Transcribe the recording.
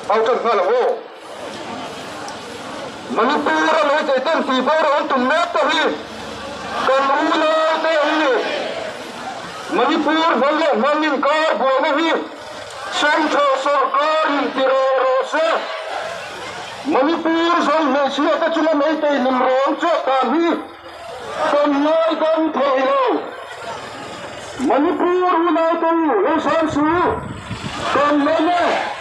Au ṭan nghal ang aw. Manipur-a Meitei ten tihboral an tum mek te hi kan unau te an ni. Manipur hnam leh hnam inkar buaina hi Central sawrkarin ti rawh rawh se. Manipur zawng hmeichhia te chunga Meitei nunrawn chuah dan hi kan ngaidam thei lo. Manipur unau te u lo san su, kan lawm e.